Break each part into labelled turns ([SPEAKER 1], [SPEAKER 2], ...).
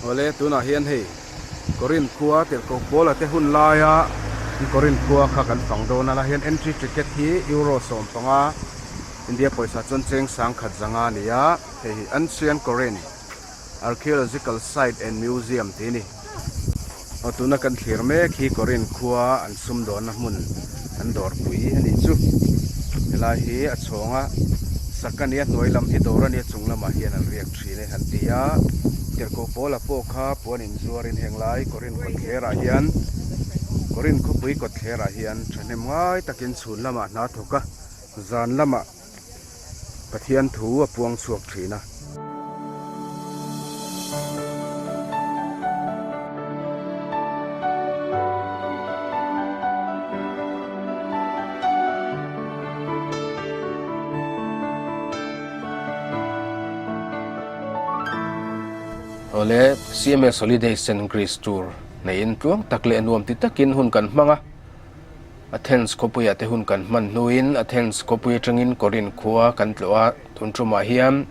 [SPEAKER 1] Awle tunah hian hei Korin khua Tirhkoh Paula te hun laia Korin khua kha kan fang dawn a, lai hian entry ticket hi euro 15 India pawisa chuan cheng 10,000 zanga a ni a, hei hi Ancient Corinth Archaeological Site and Museum tih a ni. Aw tuna kan thlir mek hi Korin khua an sumdawnna hmun an dawrpui a nih chu. Helai hi a chhawng a sak a nia hnuai lam hi dawr a nia chung lamah hian an riak thin e an ti a. Tirhkoh Paula pawh kha puan inzuarin heng lai Korin kawtthlerah hian Korin khawpui kawtthlerah hian thahnem ngai takin chhun lamah hna thawk a zan lamah Pathian thu a puang chhuak thin a. Awle, CMS Holidays and Greece Tour neiin tluang tak leh nuam ti takin hun kan hmang a. Athens khawpuiah te hun kan hman hnuin Athens khawpui atangin Korinth khua kan tlawh a, tun tumah hian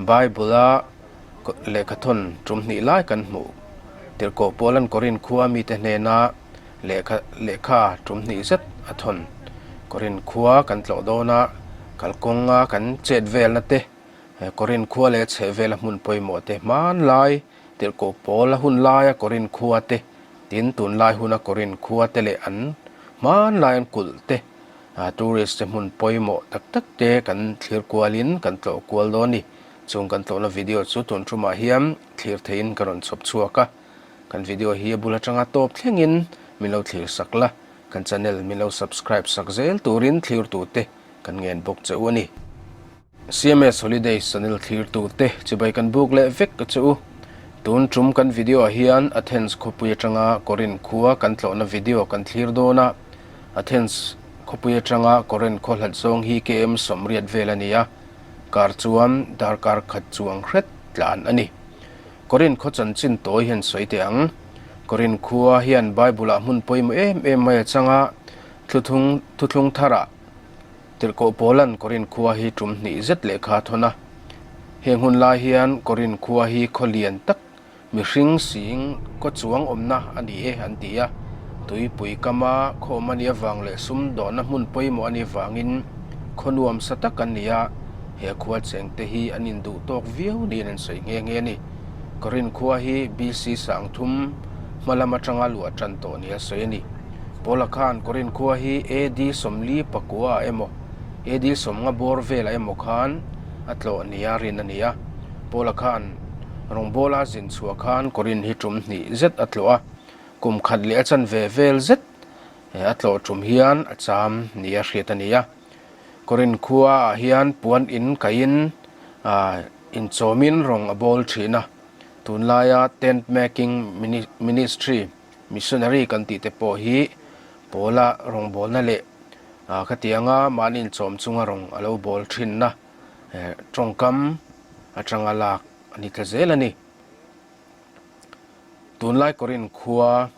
[SPEAKER 1] Bible-a lehkhathawn tum hnih lai kan hmuh. Tirhkoh Paula'n Korinth khua mite hnena lehkha lehkha tum hnih zet a thawn. Korinth khua kan tlawh dawn a, kalkawnga kan chet velna te, Korinth khua leh chhehvela hmun pawimawh te hmanlai Tirhkoh Paul a hun laia Korinth khua te, tin tunlai huna Korinth khua te leh an hmanlai an kulh te, tourist te hmun pawimawh tak tak te kan thlir kualin kan tlawh kual dawn a ni. Chung kan tlawhna video chu tun tumah hian thlir theihin ka rawn chhawp chhuak a, kan video hi a bul atanga tawp thlengin min lo thlir sak la, kan channel min lo subscribe sak zel turin thlirtute kan ngen bawk che u a ni. CMS Holidays channel thlirtu te chibai kan buk leh vek ka che u. Tun tum kan video ah hian Athens khawpui atanga Korinth khua kan tlawhna video kan thlir dawn a. Athens khawpui atanga Korinth khaw hlat zawng hi KM 80 vel a ni a, kar chuan darkar khat chuang hret tlan a ni. Korinth khaw chanchin tawi hian sawi teh ang. Korinth khua hian Bible ah hmun pawimawh em em mai a chang a, thluthung thuthlung tharah Tirhkoh Paula'n Korinth khua hi tum hnih zet lehkha a thawn a. Heng hun lai hian Korinth khua hi khaw lian tak, mihring sing kaw chuang awmna a ni e an ti a. Tuipui kama khaw awm a nih avang leh sumdawnna hmun pawimawh a nih vangin khaw nuam sa tak an ni a, he khua chengte hi an induh tawk viau niin an sawi nghe nghe a ni. Korinth khua hi BC 3000 hma lam atanga luah tan tawh nia sawi a ni. Paula khan Korinth khua hi AD 49 ah emaw, AD 50 bawr velah emaw khan a tlawh nia rin a ni a. Paula khan rawngbawla zin chhuah khan Korinth hi tum hnih zet a tlawh a, kum khat leh a chanve vel zet a tlawh tum hian a cham nia hriat a ni a. Korinth khua ah hian puan in kaiin inchawmin rawng a bawl thin a, tunlaia tent making ministry, Missionary kan tih te pawh hi pawla rawngbawlna leh khatianga mahni inchawm chunga rawng a lo bawl thinna tawngkam atanga lak a ni ta zel a ni. Tunlai Korinth khua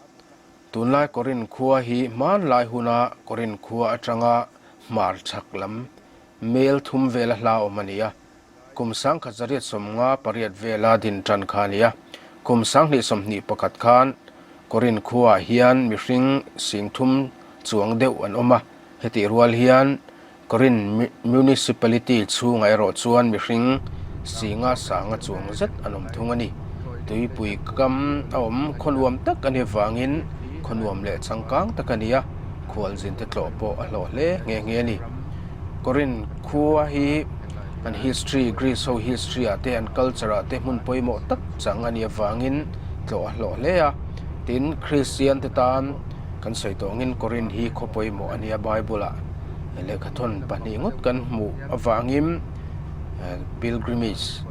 [SPEAKER 1] Tunlai Korinth khua hi hmanlai huna Korinth khua atanga hmar chhak lam mel thum vela hla awm a ni a. Kum 1858 vela din tan kha a ni a, kum 2021 khan Korinth khuaah hian mihring 30,000 chuang deuh an awm a, hetih rual hian Korinth Municipality chhungah erawh chuan mihring singa sanga chuang zet an awm thung a ni. Tuipui kam a awm khawnuam tak a nih avangin khawnuam leh changkang tak a ni a, khualzinte tlawh pawh a hlawh hle nghe nghe a ni. Korinth khua hi an history, Greece ho history ah te an culture ah te hmun pawimawh tak chang a nih avangin tlawh a hlawh hle a. Tin, Christian te tan kan sawi tawh angin Korinth hi khaw pawimawh a nia Bible ah lehkhathawn pahnih ngawt kan hmuh avangin pilgrimage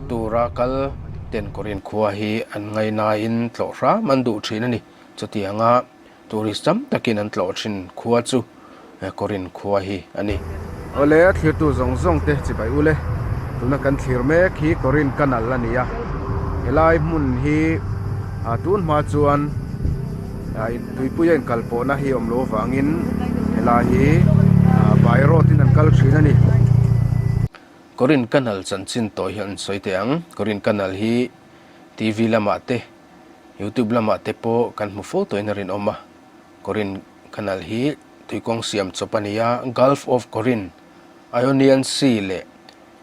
[SPEAKER 1] tura kal ten Korinth khua hi an ngainain tlawh hram an duh thin a ni. Chutianga Tourist tam takin an tlawh thin khua chu Korinth khua hi a ni. Awle, a thlirtu zawng zawng te chibai ule. Tuna kan thlir mek hi Korinth Canal a ni a. Helai hmun hi tun hma chuan tuipuia inkal pawhna hi awm lo avangin helai hi by road in an kal thin a ni. Korinth Canal chanchin tawh hi an sawi teh ang. Korinth Canal hi. TV lamah te, YouTube lamah te pawh kan hmu fo tawhin a rinawm a. Corinth Canal hi tuikawng siam chawp a ni a, Gulf of Corinth, Ionian Sea leh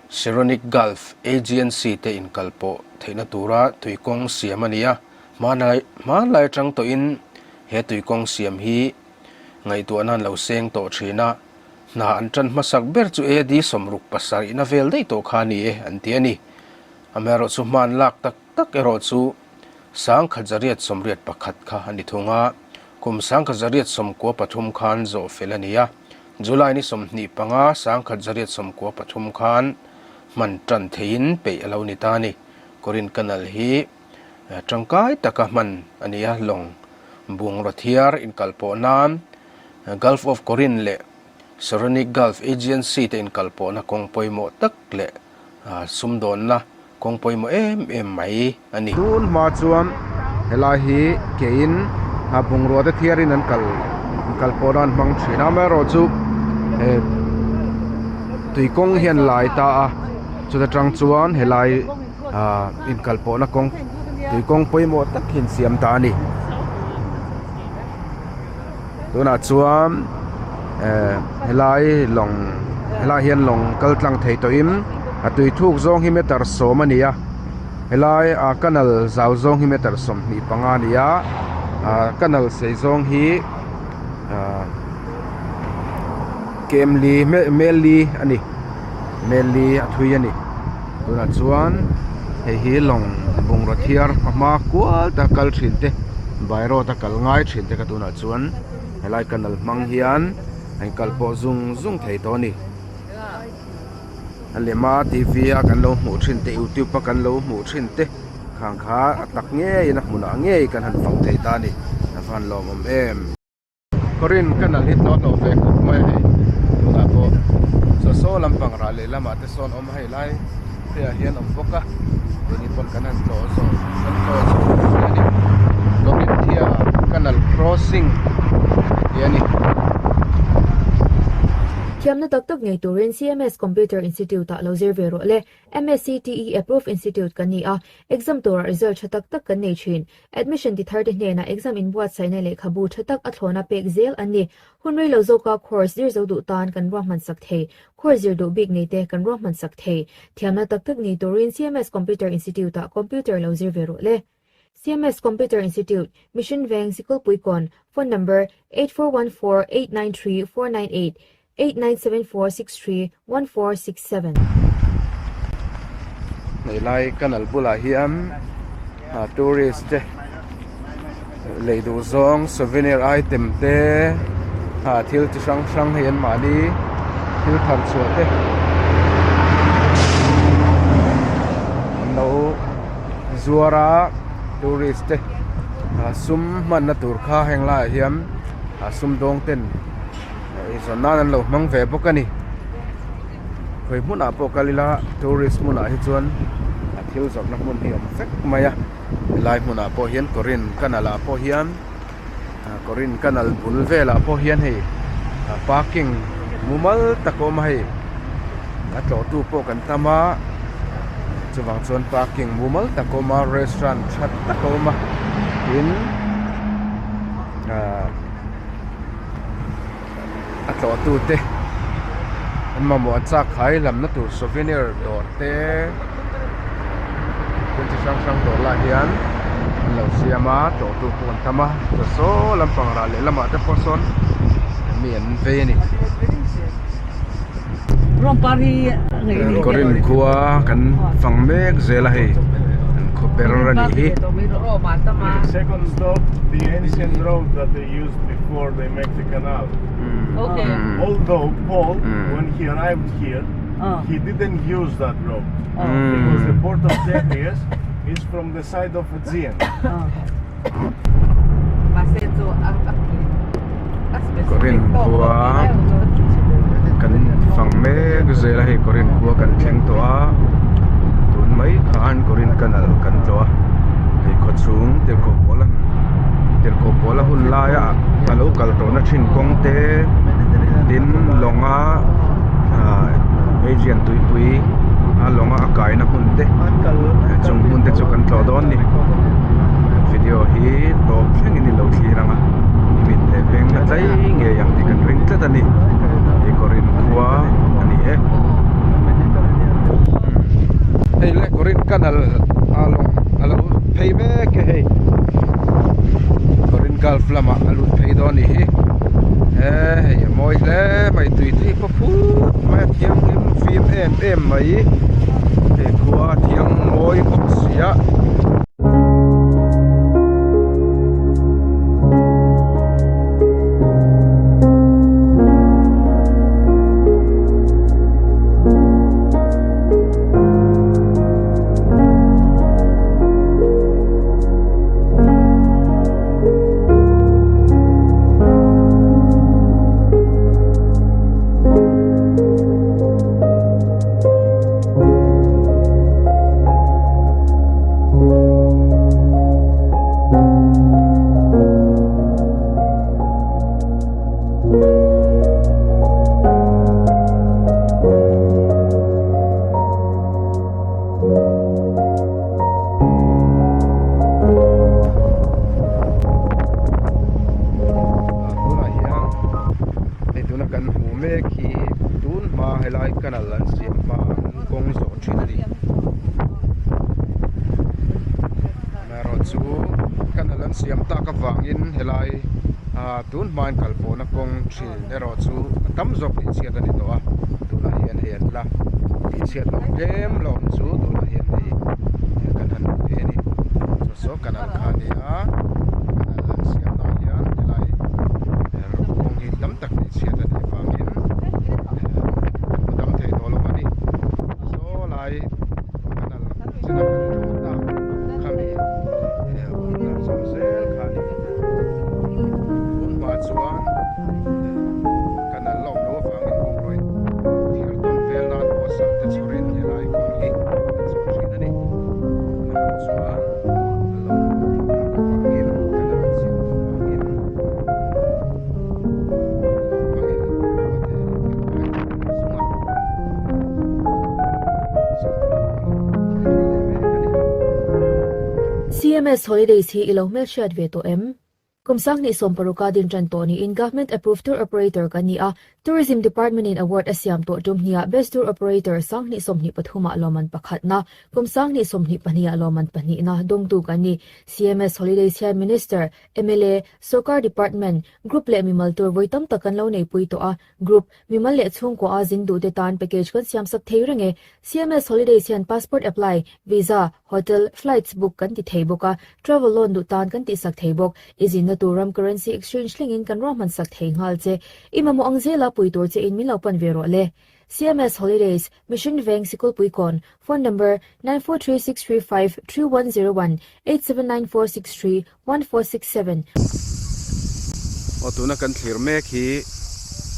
[SPEAKER 1] Saronic Gulf, Aegean Sea te inkalpawh theihna tura tuikawng siam a ni a. Hmanlai hmanlai atang tawhin he tuikawng siam hi ngaihtuahna an lo seng tawh thin a, hna an tan hmasak ber chu AD 67 na vel daih tawh kha a ni e an ti a ni. Amaherawhchu hman lak tak tak erawh chu 1981 kha a ni thung a, kum 1993 khan zawh fel a ni a, July ni 25 1993 khan hman tan theihin peih a lo ni ta a ni. Corinth Canal hi tangkai taka hman a ni a, lawng bungraw thiar inkalpawh nan Gulf of Corinth leh Saronic Gulf, Aegean Sea te inkalpawhna kawng pawimawh tak leh sumdawnna kawng pawimawh em em mai a ni.
[SPEAKER 2] Tun hma chuan helai hi kein bungrua te thiarin an kal inkalpawhna an hmang thin a, amaherawhchu tuikawng hian lai ta a, chuta tang chuan helai ah inkalpawhna kawng tuikawng pawimawh tak hi an siam ta a ni. Tunah chuan eh helai lawng helaiah hian lawng kal tlang thei tawhin a tui thuk zawng hi meter sawm a ni a helai ah canal zau zawng hi meter 25 a ni a ah canal sei zawng hi ah kem li mel li a ni mel li a thui a ni tunah chuan hei hi lawng bungraw thiar a hma kual tak kal thin te by road a kal ngai thin te kha tunah chuan helai canal hmang hian an kal pawh zung zung thei tawh a ni a lema t v a kan lo hmuh thin te youtube a kan lo hmuh thin te khang kha a tak ngeiin a hmunah ngei kan han fang thei ta a ni a van lawmawm em.
[SPEAKER 1] Corinth canal hi tlawh hlawh ve khawp mai a hei tunah pawh saw saw lampang rah leh lamah te sawn awm a hei lai pheiah hian awm bawk a keini pawn kan han tlawh zawh kan tlawh zawh mai a ni Corinthia canal crossing tih a ni.
[SPEAKER 3] Thiamna tak tak nei turin CMS Computer Institute-ah lo zir ve rawh le. MSCTE Approved Institute kan ni a, exam turah result tha tak tak kan nei thin. Admission ti tharte hnenah exam inbuatsaihna lehkhabu tha tak a thlawna pek zel an ni. Hun rei lo zawka course zir zo duh tan kan ruahman sak thei. Course zir duh bik nei te kan ruahman sak thei. Thiamna tak tak nei turin CMS Computer Institute-ah computer lo zir ve rawh le. CMS Computer Institute, Mission Veng, Sikulpuikawn, Phone number, 8414 893 498. 897463 1467.
[SPEAKER 2] Helai canal bulah hian ah tourist te lei duh zawng souvenir item te ah thil chi hrang hrang hei an mahni thil thar chhuah te an lo zuar a tourist te ah sum hmanna tur kha heng laiah hian ah sumdawng ten. Eizawn nan an lo hmang ve bawk a ni khawi hmunah pawh kal ila tourist hmunah hi chuan a thil zawrhna hmun hi a awm vek mai a helai hmunah pawh hian Corinth canal ah pawh hian Corinth canal bul velah pawh hian hei parking mumal tak a awm a hei a tlawhtu pawh kan tam a chuvang chuan parking mumal tak a awm a restaurant tha tak a awm a tin ahh. A tlawhtu te an mamawh an chak khai lamna tur souvenir dawr te thil chi hrang hrang dawr lah hian an lo siam a tlawhtu pawh an tam a chaw saw lampang rah leh lamah te pawh sawn mi an vei a ni.
[SPEAKER 1] Corinth khua kan fang mek zel a hei an khaw ber a nih hi.
[SPEAKER 4] used before they make the canal. Mm. Okay. Mm. Although Paul, mm. when he arrived here, oh. he didn't use that road oh. mm. because the port of Tiberias is from the side of Aegean. Oh.
[SPEAKER 1] Corinth khua kan fang mek zel a hei Corinth khua kan thleng tawh a tun mai khan Corinth canal kan tlawh a hei khaw chhung tirhkoh pawl an tirhkoh pawl a hun laia a lo kal tawhna thin kawng te tin lawnga ah Aegean tuipui.
[SPEAKER 2] a lawnga a kaina hmun te chung hmun te chu kan tlawh dawn ni video hi tawp thlengin i lo thlir ang a i mit leh beng a tlai ngei ang tih kan ring tlat a ni hei Korin khua a ni e hei le Korin canal a lawng a lo phei mek e hei Korin gulf lamah a lut phei dawn a nih hi he hei a mawi hle mai tui te hi pawh phut mai a thianghlim fim em em mai he khua a thiang mawi bawk si a. Tunah hian hei tuna kan hmuh mek hi tun hma helai canal an siam hma an kawng zawh thin a ni amaherawhchu canal an siam tak avangin helai ah tun hma in kal pawhna kawng thin erawh chu a tam zawk tih chhiat a ni tawh a tunah hian hei an la tih chhiat loh tlem lawm chu tunah hian hei kan han hmu thei a ni saw saw canal kha a ni a canal an siam ah hian helai kawng hi tam tak tih chhiat a nih avangin a dam thei tawh lo a ni saw lai canal china kan tlawh tak khami a zawm zel kha a ni tun hma chuan canal la awm loh avangin bungraw in thir tawn vel nan pawh sam te chhurin helai kawng hi an zawh thin a ni tunah chuan a lo awm tak avangin canal an siam tawh avangin
[SPEAKER 3] CMS Holidays hi i lo hmelhriat ve tawh em? Kum sanghnih sawmparuka din tan tawh niin Government Approved Tour Operator kan ni a, Tourism Department in award a siam tawh tum hniah Best Tour Operator sanghnih 23 ah lawmman pakhatna, kum sanghnih 22 ah lawmman pahnihna dawngtu kan ni. CMS Holidays hian Minister, mla, Sorkar Department, Group leh mimal tur vawi tam tak kan lo neipui tawh a, Group, mimal leh chhungkua a zin duh te tan package kan siam sak thei reng e. CMS Holidays hian passport apply, visa, hotel, flights book kan ti thei bawk a, travel loan duh tan kan tihsak thei bawk. I zinna tur ram currency exchange thlengin kan ruahman sak thei nghal che. I mamawh ang zela pui tur che in min lo pan ve rawh le. CMS Holidays, Mission Veng Sikulpuikawn, Phone number, 943635 3101, 879463 1467.
[SPEAKER 2] Aw tuna kan thlir mek hi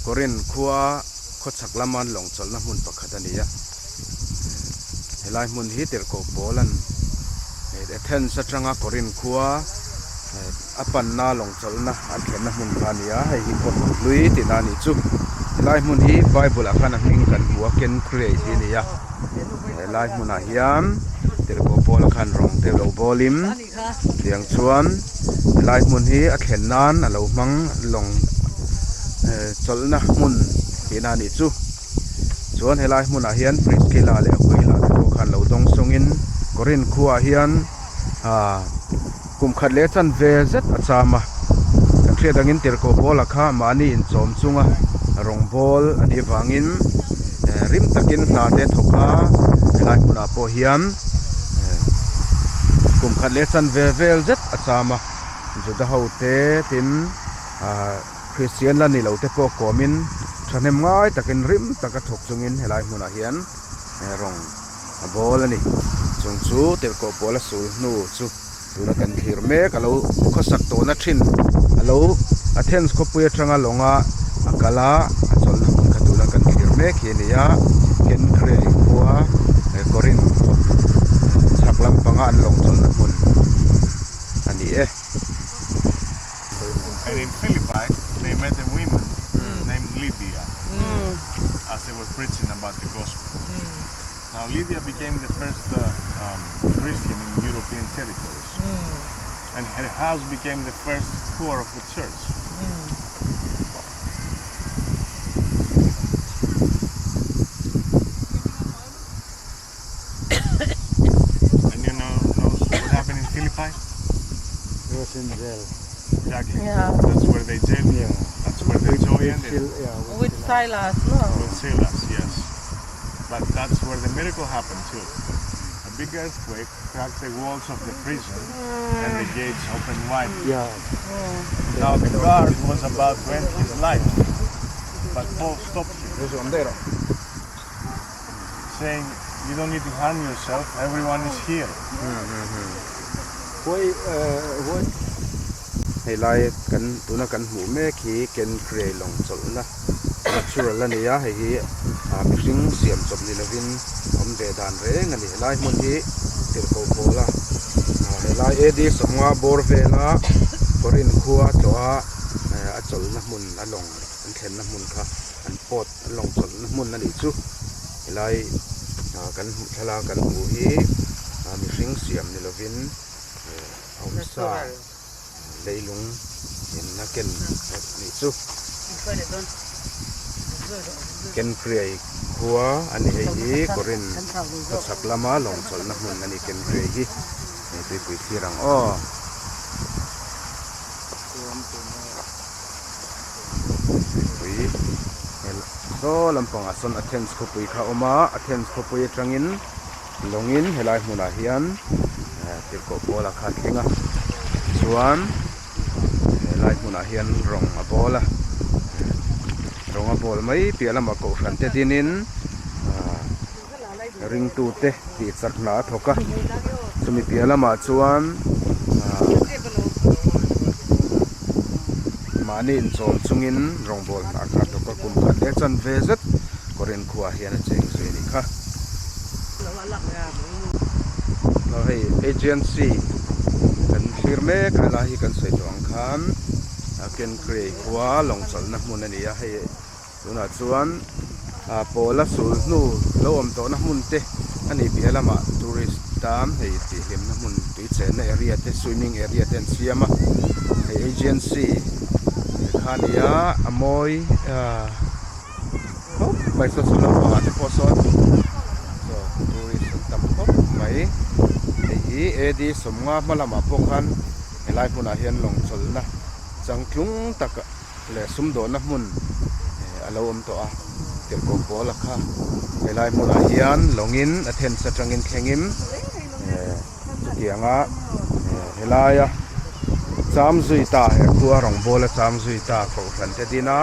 [SPEAKER 2] Korin khua khawchhak lama an lawng chawlhna hmun pakhat a ni a. Helai hmun hi tirhkoh pawl an Athens atanga Korin khua a panna lawng chawlhna an thlenna hmun kha a ni a, hei hi khaw hlui tihna a nih chu. Helai hmun hi Bible ah khan a hming kan hmu a Kenkreih tih a ni a. Helai hmunah hian tirhkoh pawl khan rawng te lo bawlin Tiang chuan helai hmun hi a thlen nan a lo hmang lawng chawlhna hmun tihna a nih chu. Chuan helai hmunah hian Priscilla leh Aquila te pawh khan lo dawng sawngin Korinth khuaah hian ah kum khat leh chanve zet a cham a. Kan hriat angin tirhkoh Paula kha mahni inchawm chunga rawngbawl a nih avangin rim takin hna te thawk a helai hmunah pawh hian Kum khat leh chanve vel zet a cham a, Juda ho te tin Kristian la ni lo te pawh kawmin thahnem ngai takin rim taka thawk chungin helai hmunah hian rawng a bawl a ni. Chung chu tirhkoh pawl a sul hnu chu tuna kan thlir mek a lo khawsak tawhna thin a lo Athens khawpui atanga lawnga a kal a, a chawlhna hmun kha tuna kan thlir mek hi a ni a, Kenkre khua Korinth chhak lampanga an lawng chawlhna hmun a ni e.
[SPEAKER 4] And in Philippi they met a woman named Lydia as they were preaching about the gospel. Now Lydia became the first um, Christian in European territories. And her house became the first core of the church. And you know knows what happened in Philippi?
[SPEAKER 5] He was in jail.
[SPEAKER 4] Exactly.
[SPEAKER 6] Yeah.
[SPEAKER 4] That's where they jailed him.
[SPEAKER 5] Yeah.
[SPEAKER 4] That's where the joy
[SPEAKER 5] With
[SPEAKER 4] ended.
[SPEAKER 5] yeah, with
[SPEAKER 6] With
[SPEAKER 5] Silas.
[SPEAKER 6] Silas, no?
[SPEAKER 4] With Silas, yes. But that's where the miracle happened too. A big earthquake cracked the walls of the prison and the gates opened wide.
[SPEAKER 5] Yeah.
[SPEAKER 4] Now the guard was about to end his life, but Paul stopped him, saying, You don't need to harm yourself, everyone is here.
[SPEAKER 5] Why, why?
[SPEAKER 2] Hei lai kan tuna kan hmuh mek hi Kenkre lawng chawlhna natural a ni a, hei hi ah mihring siam chawp ni lovin awm ve dan reng a ni. Helai hmun hi tirhkoh pawl a, ah helai AD sawmnga bawr vela Korin khua tlawh a eh a chawlhna hmun a lawng an thlenna hmun kha an port an lawng chawlhna hmun a nih chu. Helai ah kan hmuh thlalak kan hmuh hi ah mihring siam ni lovin eh a awm sa. Leilung inna ken nih chu Kenkriai khua a ni hei hi Korin khawchhak lama lawng chawlhna hmun a ni Kenkriai hi hei tuipui thlir ang aw. Tuipui saw lampangah sawn Athens khawpui kha a awm a Athens khawpui atangin Lawngin helai hmunah hian tirhkoh pawl a kha thleng a, chuan helai hmunah hian rawng a bawl a, rawng a bawl mai piah lamah kohhran te dinin ringtute tih chak hna a thawk a, chumi piah lamah chuan mahni inchawm chungin rawngbawl hna kha a thawk a, kum khat leh chanve zet Korin khuaah hian a cheng zui a nih kha. Aw hei agency kan thlir mek a helai hi kan sawi tawh ang khan Kenkre khua lawng chawlhna hmun a ni a hei tunah chuan ah pawla sul hnu lo awm tawhna hmun te a nih piah lamah tourist tan hei tihhlimna hmun tui chenna area te swimming area te an siam a hei agency kha a ni a a mawi ah. Khawp mai saw saw lampangah te pawh sawn chaw tourist an tam khawp mai hei hi AD sawmnga hma lamah pawh khan helai hmunah hian lawng chawlhna changtlung tak leh sumdawnna hmun a lo awm tawh a tirhkoh pawl a kha helai hmunah hian lawngin Athens atangin thlengin chutianga helaia cham zui ta he khua rawngbawla cham zui ta kohhran te din a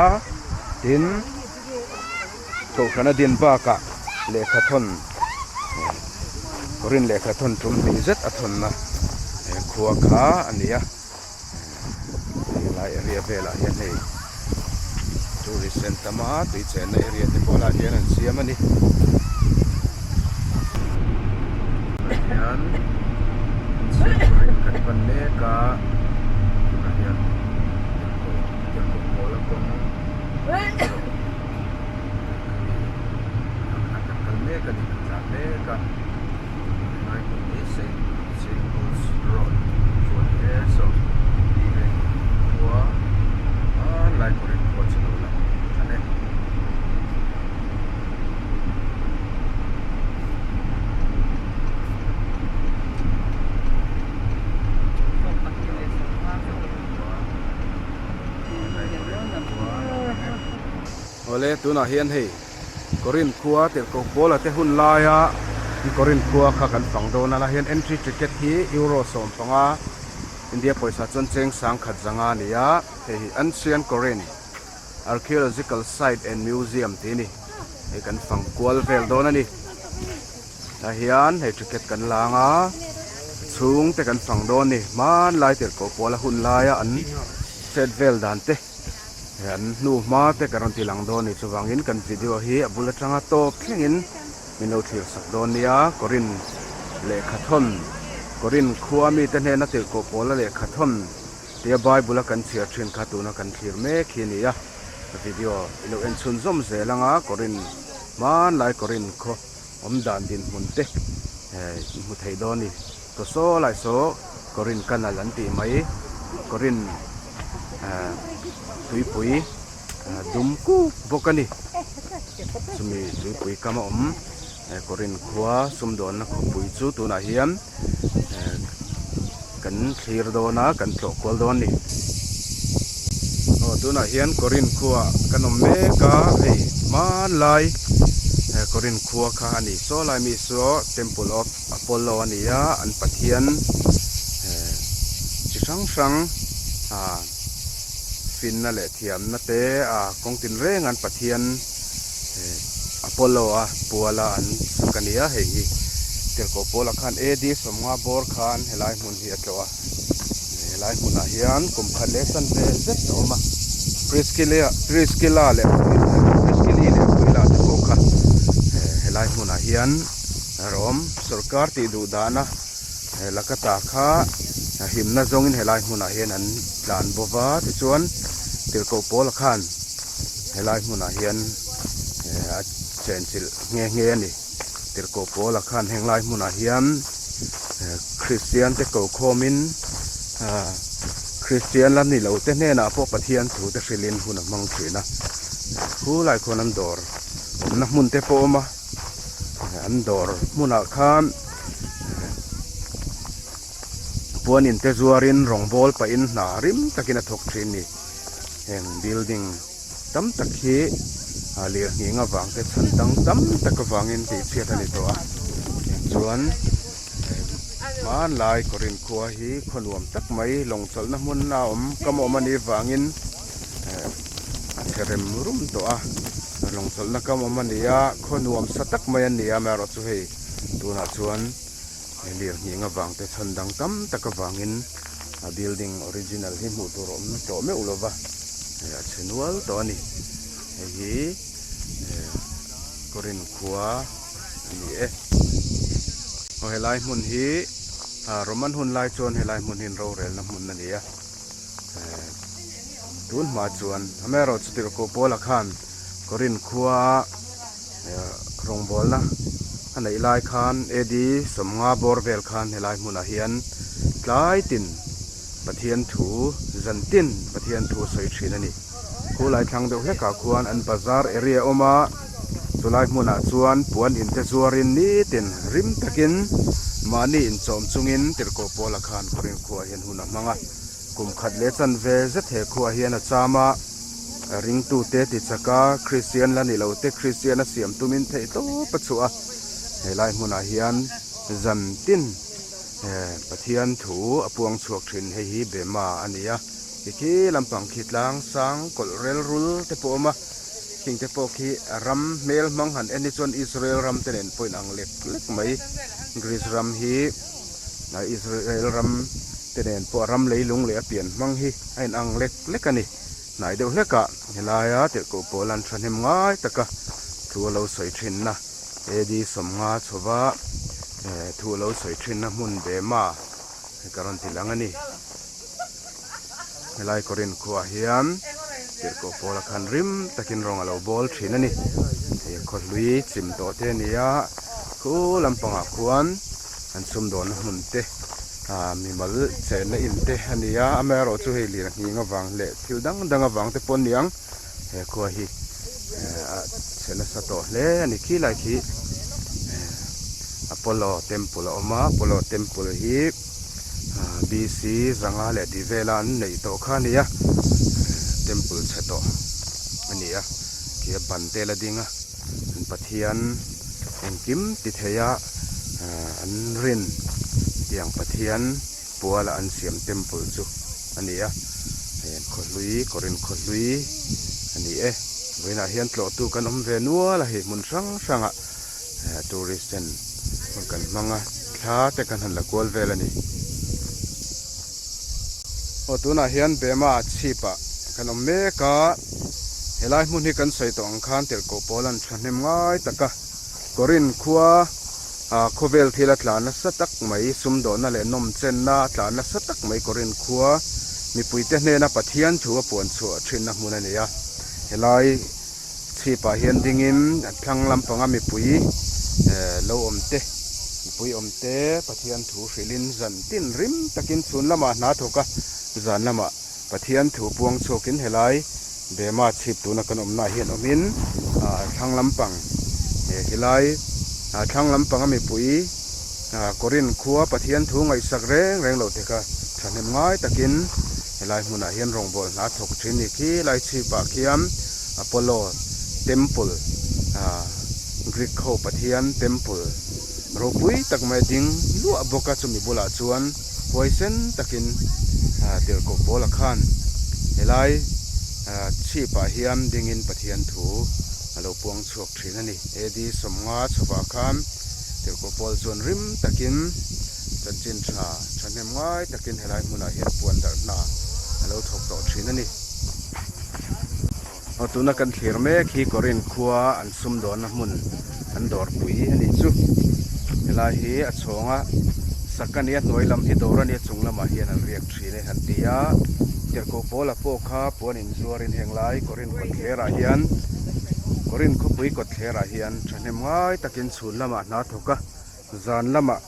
[SPEAKER 2] tin kohhran a din bakah lehkha thawn rin lehkha thawn tum hnih zet a thawnna he khua kha a ni a. Helai area velah hian hei tourist an tam a tui chenna area te pawh lah hian an siam a ni. Tunah hian chhip turin kan pan mek a tunah hian tirhkoh tirhkoh pawl a kawng kan kal mek a ni kan tlan mek a. Helai hmun hi Saint Saint Paul's Road chu a ni e saw heng khua hmanlai Korin khua chu lo lang tan e. Awle tunah hian hei Korin khua tirhkoh Paula te hun laia Korin khua kha kan fang dawn a la hian entry ticket hi euro 15 India pawisa chuan cheng sangkhat zanga a ni a hei hi Ancient Korin Archaeological Site and Museum tih a ni hei kan fang kual vel dawn a ni tah hian hei ticket kan lang a chhungte kan fang dawn a ni hmanlai tirhkoh Paula hun laia an chet vel dan te. He an hnu hma te ka rawn ti lang dawn a ni chuvangin kan video hi a bul atanga tawp thlengin min lo thlir sak dawn nia Korin lehkha thawn Korin khua mite hnena tirhkoh pawla lehkha thawn tia Bible a kan chhiar thin kha tuna kan thlir mek hi a ni a video i lo en chhunzawm zel anga Korin hmanlai Korin khaw. Awm dan dinhmun te i hmu thei dawn a ni. Saw saw lai saw Korin Canal an tih mai Korin tuipui dum kuk bawk a ni. Chumi tuipui kam a awm Korin khua sumdawnna khawpui chu tunah hian kan thlir dawn a kan tlawh kual dawn a ni. Aw tunah hian Korin khua kan awm mek a hei hmanlai Korin khua kha a ni saw lai mi saw Temple of Apollo a ni a an pathian chi hrang hrang ah finna leh thiamna te ah kawng tinreng an pathian Apollo a puala an sak a ni a hei hi Tirhkoh Paula khan AD sawmnga bawr khan helai hmun hi a tlawh a helai hmunah hian kum khat leh san ve zet a awm a Priscilla Priscilla leh Priscilli leh Aquila te pawh kha helai hmunah hian Rom sorkar tih duh dana Lakata kha himna zawngin helai hmunah hian an tlan bo va tichuan Tirhkoh Paula khan helai hmunah hian a chenchilh nghe nghe a ni. Tirhkoh Paula khan heng lai hmunah hian Kristian te ko khawmin Kristian la ni lo te hnenah pawh Pathian thu te hrilhin hun a hmang thin a. Khulai khuan an dawr awmna hmun te pawh a awm a, an dawr hmunah khan puanin te zuarin rawngbawl pahin hna rim takin a thawk thin a ni. Heng building tam tak hi lirnghing avang te chhan dang tam tak avangin tih chhiat a ni tawh a chuan hmanlai Korin khua hi khaw nuam tak mai lawng chawlhna hmun a awm kam awm a nih vangin a chhe rem rum tawh a lawng chawlhna kam awm a ni a khaw nuam sa tak mai a ni a amaherawhchu hei tunah chuan. He lirnghing avang te chhan dang tam tak avangin a building original hi hmuh tur a awm tawh meuh lo va, hei a chhe nual tawh a ni. Hei hi Korin khua a ni e. Aw helai hmun hi Roman hun lai chuan helai hmun hi rorelna hmun a ni a, tun hma chuan amaherawhchu Tirhkoh Paula khan Korin khua Rawngbawlna a neih lai khan AD 50 bawr vel khan helai hmunah hian tlai tin Pathian thu zan tin Pathian thu a sawi thin a ni. Khulai thlang deuh hlekah khuan an bazar area a awm a, chulai hmunah chuan puan in te zuarin nitin rim takin mahni inchawm chungin Tirhkoh Pawla khan Korin khuaah hian hun a hmang a. Kum khat leh chanve zet he khuaah hian a cham a. Ringtute ti chak a, Kristian la ni lo te Kristian a siam tumin theih tawp a chhuah a. He lai hmunah hian zan tin Pathian thu a puang chhuak thin hei hi Bema a ni a. Tikhi lampang khi tlang sang kawlh rel rul te pawh a awm a, khing te pawh khi ram hmel hmang han en hi chuan Israel ram te nen pawh inang lek lek mai. Greece ram hi Israel ram te nen pawh ram leilung leh a pian hmang hi a inang lek lek a ni. Hnai deuh hlekah helaia tirhkoh pawl an thahnem ngai taka thu a lo sawi thinna AD 50 chhova thu a lo sawi thinna hmun Bema ka rawn ti lang a ni. Helai Korin khuaah hian tirhkoh pawla khan rim takin rawng a lo bawl thin a ni. Hei khaw hlui chim tawh te a ni a, khu lampangah khuan an sumdawnna hmun te ah mimal chenna in te a ni a, amaherawh chu hei lirnghing avang leh thil dang dang avang te pawh a ni ang he khua hi a chhe nasa tawh hle a ni khi lai khi Apollo temple a awm a Apollo temple hi BC 500 leh tih vela an neih tawh kha a ni a temple chhe tawh a ni a khi a ban te la ding a an Pathian engkim ti thei a an rin tiang Pathian puala an siam temple chu a ni a hei an khawhlui Korin khawhlui a ni e vawiinah hian tlawhtu kan awm ve nual a hei hmun hrang hrangah tourist ten hun kan hmang a thla te kan han la kual vel a ni aw tunah hian Bema chhip ah kan awm mek a helai hmun hi kan sawi tawh ang khan tirhkoh pawl an thahnem ngai tak a Korin khua ah khawvel thil a tla nasa tak mai sumdawhna leh nawmchenna a tla nasa tak mai Korin khua mipuite hnena Pathian thu a puan chhuah thinna hmun a ni a helai. Chhipah hian dingin a thlang lampanga mipui Lo awm te, mipui awm te Pathian thu hrilhin zan tin rim takin chhun lamah hna thawk a, zan lamah Pathian thu puang chhuakin helai Bema chhip tuna kan awmnaah hian awmin thlang lampang helai thlang lampanga mipui Korin khua Pathian thu ngaihsak reng reng lo te kha thahnem ngai takin helai hmunah hian rawngbawlh hna thawk thin ni khi lai chhipah khian Apollo Temple Greek ho Pathian Temple ropui tak mai ding luah bawk a chumi bulah chuan huaisen takin tirhkoh Paula khan helai chhipah hian dingin Pathian thu a lo puang chhuak thin a ni. AD 50 chhovah khan Tirhkoh Paul chuan rim takin chanchin tha thahnem ngai takin helai hmunah hian puan darh hna a lo thawk tawh thin a ni. Aw tuna kan thlir mek hi Korin khua an sumdawnna hmun an dawrpui a nih chu. Helai hi a chhawnga sak a nia hnuai lam hi dawr a nia chung lamah hian an riak thin e han ti a. Tirhkoh Paula pawh kha puan inzuarin heng lai Korin kawtthlerah hian Korin khawpui kawtthlerah hian thahnem ngai takin chhun lamah hna thawk a, zan lamah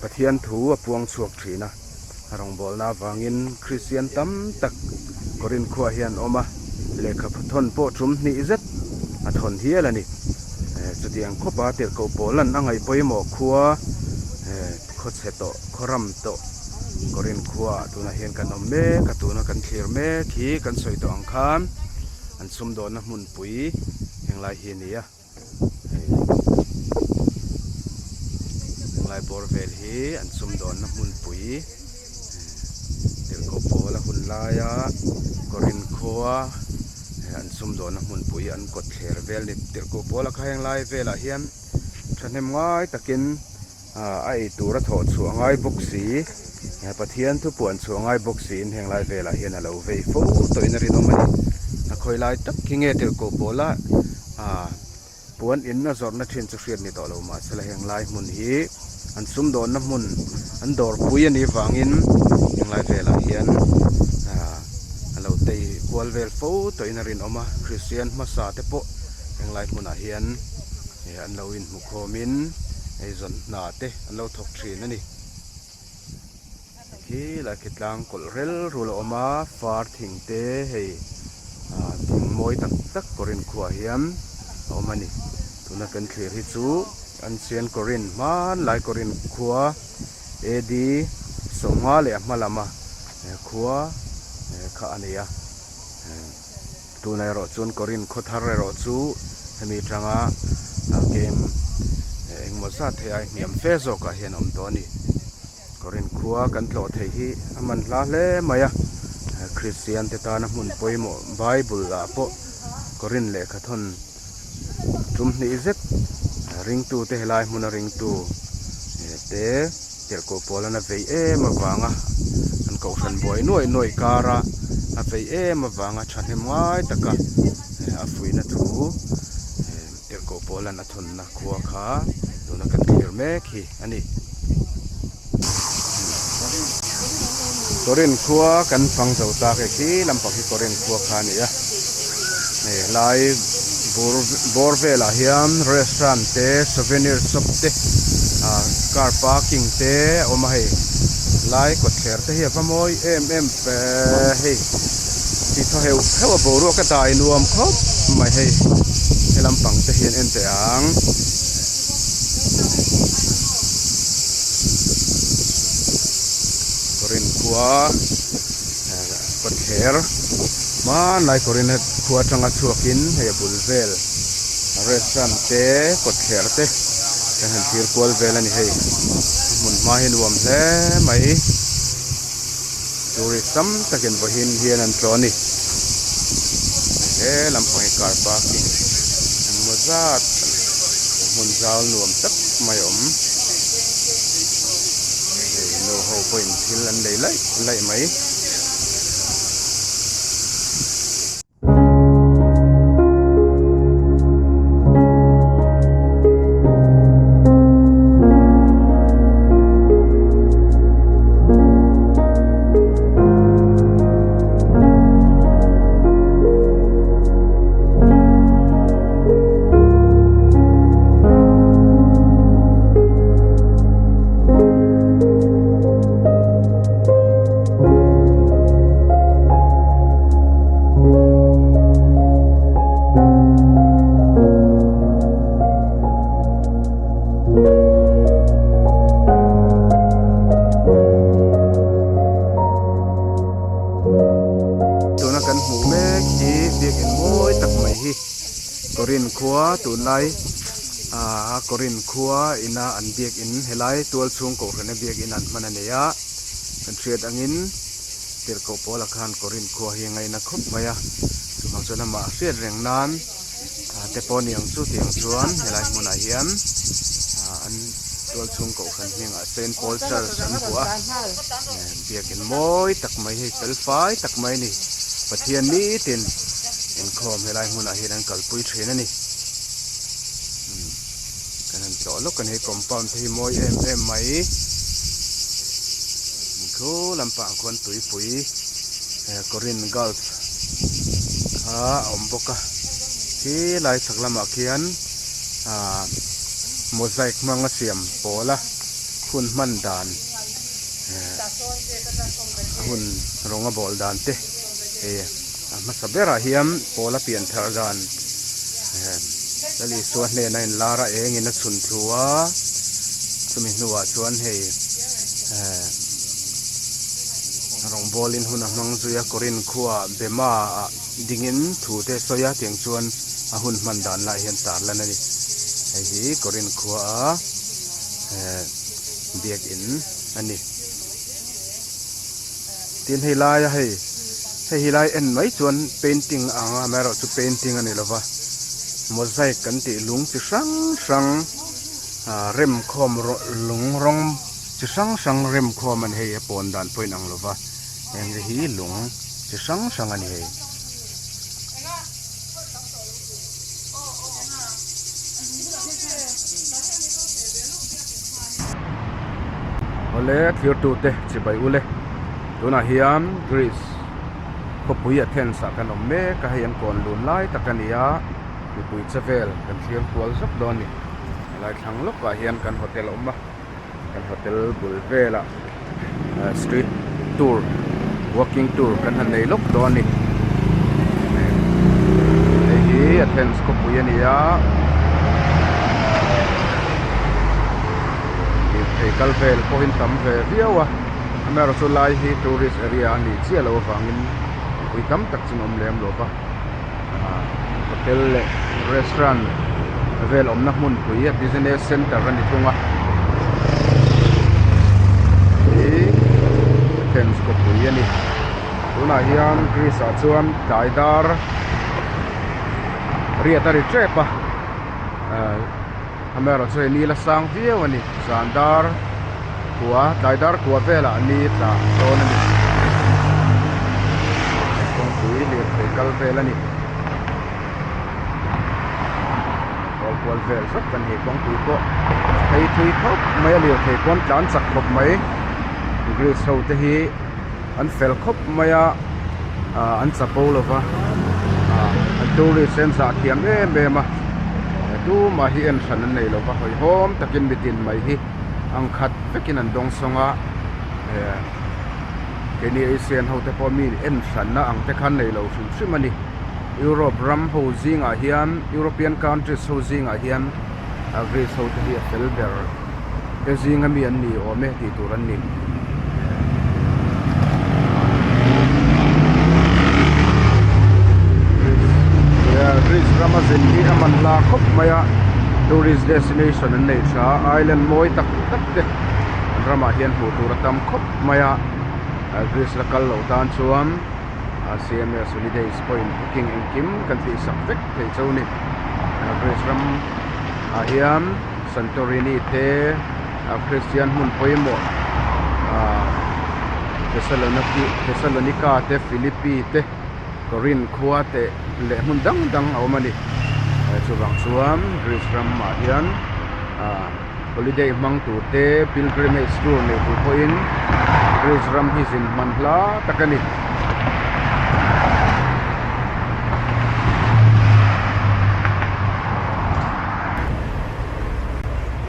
[SPEAKER 2] Pathian thu a puang chhuak thin a, a rawngbawlna avangin Kristian tam tak Korin khuaah hian awm a, lehkha thawn pawh tum hnih zet a thawn hial a ni. Chutiang khawpa tirhkoh Paulan a ngaih pawimawh khua khawchhe tawh, khaw ram tawh Korin khuaah tunah hian kan awm mek a, tuna kan thlir mek hi kan sawi tawh ang khan an sumdawnna hmunpui henglai hi a ni a. Hei tunlai bawr vel hi an sumdawnna hmunpui tirhkoh pawl a hun laia Korin khua an sumdawnna hmunpui an kawt thler vel ni tirhkoh pawl a kha heng lai velah hian thahnem ngai takin a ei tur a thawh chhuah ngai bawk si Pathian thu puan chhuah ngai bawk siin heng lai velah hian a lo vei fo tawhin a rinawm a ni. A khawi lai tak hi nge tirhkoh pawla puan in a zawrhna thin chu hriat ni tawh lo mahse la heng lai hmun hi an sumdawnna hmun an dawrpui a nih vangin heng lai velah hian a lo tei kual vel fo tawhin a rinawm a Kristian hmasa te pawh heng lai hmunah hian an lo inhmu khawmin eizawn hna te an lo thawk thin a ni. Khi lai khi tlang kawlh rel rul a awm a far thing te hei ah thing mawi tak tak Korin khuaah hian a awm a ni tuna kan thlir hi chu ancient Korin hmanlai Korin khua AD 50 leh a hma lama khua kha a ni a. Tuna erawh chuan Korin khaw thar erawh chu hemi tanga game engemaw zat thei ai hniam fe zawkah hian a awm tawh a ni. Korin khua kan tlawh theih hi a man hla hle mai a, Kristian te tana hmun pawimawh Bible ah pawh Korin lehkha thawn tum hnih zet ringtute helai hmuna ringtu te Tirhkoh Paula'n a vei em avanga an kohhran buai nuaih nuaih kara a vei em avanga thahnem ngai taka a fuihna thu Tirhkoh Paula'n a thawnna khua kha tuna kan thlir mek hi a ni. Korin khua kan fang zo tak e khi lampang hi Korin khua kha a ni a, hei helai bur bawr velah hian restaurant te souvenir shop te ah car parking te a awm a hei lai kawtthler te hi a va mawi em em ve hei tih thaw heuh heuh a boruak a dai nuam khawp mai hei he lampang te hian en teh ang. Korin khua kawtthler hmanlai Korin khua atanga chhuakin hei a bul vel restaurant te kawtthler te kan han thlir kual vel a ni hei a hmun hma hi nuam hle mai tourist tam takin vawiin hian an tlawh a ni he lampang hi car parking engmaw zat hmun zau nuam tak mai a awm hei nu ho pawhin thil an lei laih laih mai. Korin khua tunlai ah Korin khua ina an biakin helai tual chhung kohhrana biakin an hman a nei a kan hriat angin tirhkoh pawla khan Korin khua hi a ngaina khawp mai a chuvang chuan amah hriat reng nan ah te pawh a ni ang chu tiang chuan helai hmunah hian ah an tual chhung kohhran hmingah Saint Paul Church an vuah a biakin mawi tak mai hei fel fai tak mai a ni Pathian nitin inkhawm helai hmunah hian an kalpui thin a ni kan han tlawh lawk a ni hei compound te hi mawi em em mai khu lampang khuan tuipui Korin Gulf kha a awm bawk a khi lai chhak lamah khian ah mosaic hmanga siam pawl a hun hman dan hun rawng a bawl dan te hei a hmasa berah hian pawl a pian thar dan Lal Isua hnena inlar a engin a chhun thu a chumi hnuah chuan hei rawngbawlin hun a hmang zui a Korin khuaah Bema ah dingin thu te sawi a tiang chuan a hun hman dan lah hian tarlan a ni hei hi Korin khuaa biakin a ni. Tin hei laia hei hei hi lai en mai chuan painting a ang a amaherawhchu painting a ni lova mosaic kan tih lung chi hrang hrang ah rem khawm lung rawng chi hrang hrang rem khawm a ni hei a pawn dan pawh a inang lova heng te hi lung chi hrang hrang a ni hei. Awle thirtute chibai ule tunah hian Greece khawpui Athens ah kan awm mek a hei an kawn lun lai tak a ni a mipui che vel kan thlir kual zawk dawn a ni helai thlang lawkah hian kan hotel a awm a. Kan hotel bul velah street tour walking tour kan han nei lawk dawn a ni hei hi Athens khawpui a ni a lirthei kal vel pawhin tam ve viau a amaherawhchu lai hi tourist area a nih chiah loh avangin mipui tam tak chu an awm lem lo va. Hotel leh restaurant vel awmna hmunpui a business center a ni thung a hi Athens khawpui a ni tunah hian Greece ah chuan tlai dar riat a ri tep a amaherawhchu hei ni la sang viau a ni zan dar kua tlai dar kua velah ni tla dawn a ni kawngpui lirthei kal vel a ni kawl kual vel zet a ni kawngpui pawh phei thui khawp mai a lirthei pawn tlan chak khawp mai greece ho te hi. An fel khawp mai a ah an chapo lova ah an tourist te an zah thiam em em a tumah hi en hran an nei lova hawihhawm takin mitin mai hi ang khat vekin an dawng sawng a eh keini Asian ho te pawh mi en hranna ang te khan nei lo hrim hrim a ni Europe ram ho zingah hian European countries ho zingah hian Greece ho te hi a fel ber. Te zinga mi an ni awm e tih tur an ni. Greece rama zin hi a man hla khawp mai a tourist destination an nei tha island mawi tak tak te an ramah hian hmuh tur a tam khawp mai a Greece la kal loh tan chuan C_M_S holidays pawhin booking engkim kan tih sak vek thei chauh a ni Greece ram ah hian. Santorini te ah Kristian hmun pawimawh ah Thessalonica te Philippi te Corinth khua te leh hmun dang dang a awm a ni chuvang chuan Greece ramah hian ah holiday hmang tur te pilgrimage tour nei tur pawhin Greece ram hi zin hman hla tak a ni.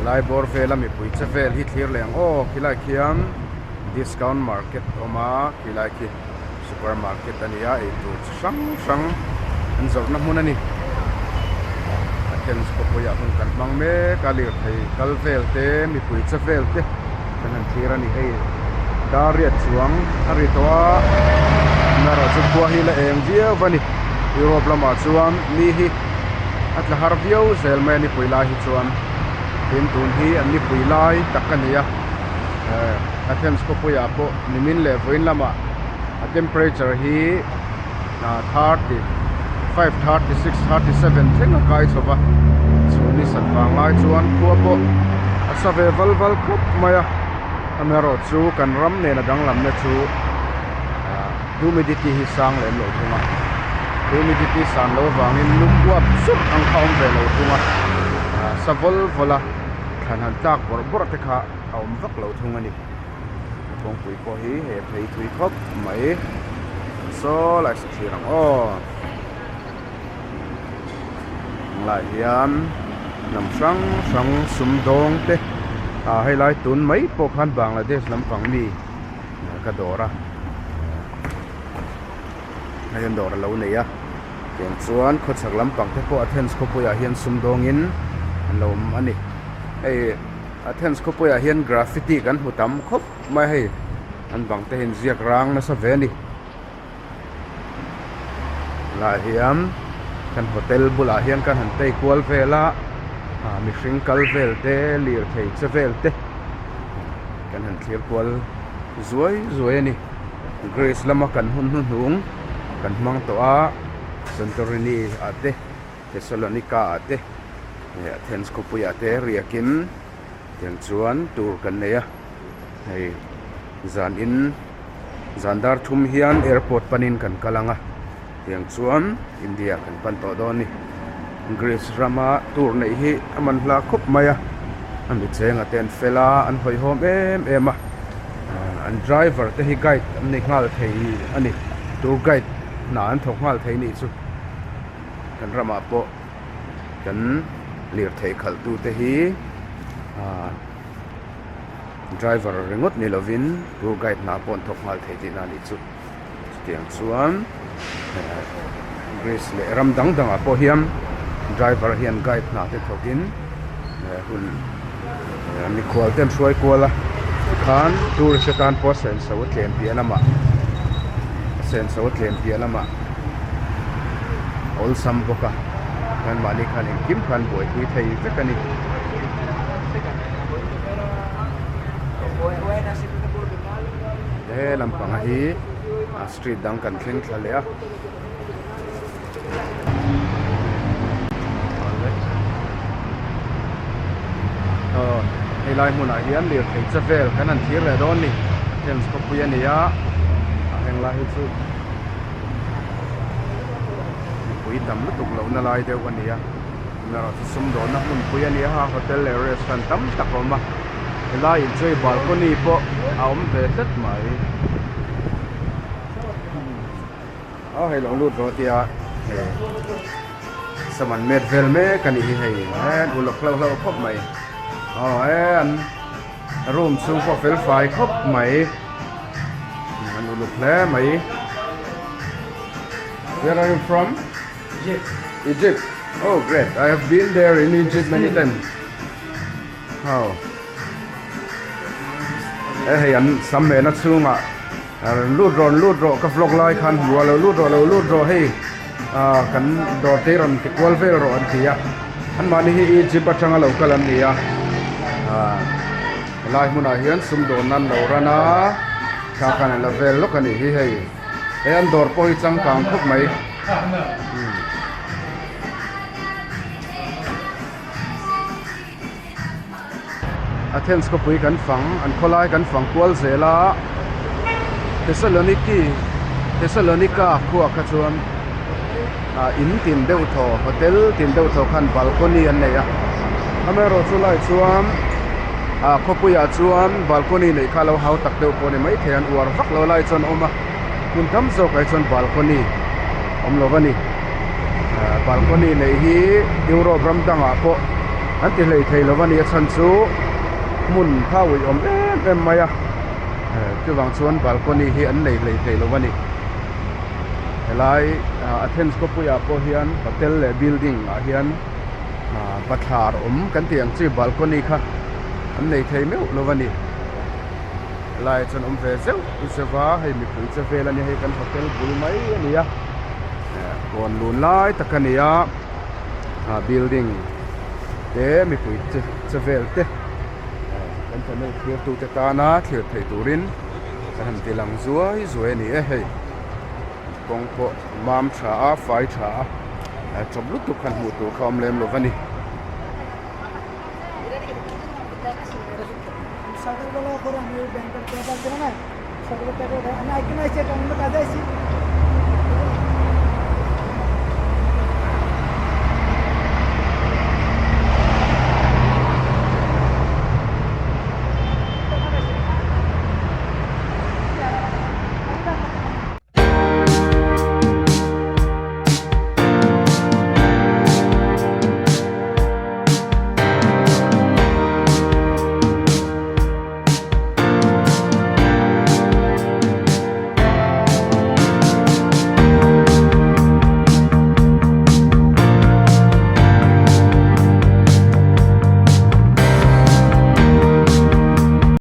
[SPEAKER 2] Lai bawr vela mipui che vel hi thlir leh ang aw khilai khian discount market a awm a khilai khi super market a ni a eitur chi hrang hrang an zawrhna hmun a ni Athens khawpuiah hun kan hmang mek a lirthei kal vel te mipui che vel te kan han thlir a ni hei dar riat chuang a ri tawh a amaherawhchu khua hi la eng viau a ni Europe lamah chuan mi hi. A tla har viau zel mai a nipui lai hi chuan tin tun hi an nipui lai tak a ni a eh Athens khawpuiah pawh nimin leh vawiin lamah a temperature hi 35 36 37 thleng a kai chho va chhun ni sat vang lai chuan khua pawh a sa ve val val khawp mai a amaherawhchu kan ram nen a danglamna chu humidity hi sang lem lo thung a humidity san loh avangin lum uap sup ang kha a awm ve lo thung a sa vawl vawl a thlan han tlak bawrh bawrh te kha a awm vak lo thung a ni. Kawngpui pawh hi hei a phei thui khawp mai saw lai sa thlir ang aw tunlai hian hnam hrang hrang sumdawng te ah helai tun mai pawh khan Bangladesh lampang mi ka dawr a hei an dawr a lo nei a tiang chuan khawchhak lampang te pawh Athens khawpuiah hian sumdawngin an lo awm a ni hei. Athens khawpuiah hian graffiti kan hmu tam khawp mai a hei an bang te hi inziak rang nasa ve a ni tunah hian kan hotel bulah hian kan han tei kual vel a ah mihring kal vel te lirthei che vel te kan han thlir kual zuai zuai a ni Greece lama kan hun hnuhnung kan hmang tawh a Santorini ah te. Thessalonica ah te leh Athens khawpui ah te riakin tiang chuan tour kan nei a hei zan in zan dar thum hian airport panin kan kal ang a tiang chuan India kan pan tawh dawn a ni Greece rama tour neih hi a man hla khawp mai a a mi chenga te an fel a an hawihhawm em em a an driver te hi guide an ni nghal thei a ni tour guide hna an thawk nghal thei nih chu. Kan ramah pawh kan lirthei khalh tu te hi ahh driver ringawt ni lovin tour guide hna pawh an thawk nghal thei tihna a nih chu chutiang chuan ehh Greece leh ram dang dangah pawh hian driver hian guide hna te thawkin ehh hun Mikhual te an hruai kual a tikhan tourist te tan pawh a senso a tlem piah lamah a senso a tlem piah lamah a awlsam bawk a chuan mahni khan engkim khan buaipui thei vek a ni. He lampang hi street dang kan thleng thla leh a. Aw helai hmunah hian lirthei che vel kan han thlir leh dawn a ni Athens khawpui a ni a a henglai hi chu mipui tam lutuk lohna lai deuh a ni a erawh chu sumdawnna hmunpui a ni a hotel leh restaurant tam tak a awm a helai inchei balcony pawh a awm ve tlat mai. Aw hei lo lut rawh tia hei saman met vel mek a nih hi hei he uluk hlauh hlauh khawp mai aw he an room chhung pawh fel fai khawp mai an uluk hle mai Where are you from?
[SPEAKER 5] Egypt.
[SPEAKER 2] Egypt. Oh great. I have been there in Egypt many times. Aw he hei an sam mehna chhungah lut rawh lut rawh ka vlog lai khan hmu a lo lut rawh lo lut rawh hei ah kan dawr te hi rawn ti kual vel rawh an ti a anmahni hi Egypt atanga lo kal an ni a ah helai hmunah hian sumdawn nan lo ran a thla khan an la vel lawk a nih hi hei he an dawr pawh hi changkang khawp mai. Athens khawpui kan fang an khawlai kan fang kual zel a Thessaloniki Thessalonica khuah kha chuan ah in tin deuh thaw hotel tin deuh thaw khan balcony an nei a amaherawh chu lai chuan ah khawpuiah chuan balcony neih kha a lo hau tak deuh pawh a ni maithei an uar vak lo lai chuan a awm a hmun tam zawkah hi chuan balcony awm lo a ni ah balcony neih hi Europe ram dangah pawh an ti hlei thei lo a ni a chhan chu hmun kha a uih awm em em mai a eh chuvang chuan balcony hi an nei hlei thei lo a ni helai ah Athens khawpuiah pawh hian hotel leh building ah hian ah bathlar awm kan tih ang chi balcony kha an nei thei meuh lo a ni. Helaiah chuan awm ve zeuh zeuh a hei mipui che vel a nia hei kan hotel bul mai a ni a eh kawn lun lai tak a ni a. Ah building te mipui che che vel te kan channel thlir tute tana thlir theih turin kan han ti lang zuai zuai a ni e hei kawng pawh mam tha a fai tha a chawp lutuk khan hmuh tur kha awm lem lo va ni.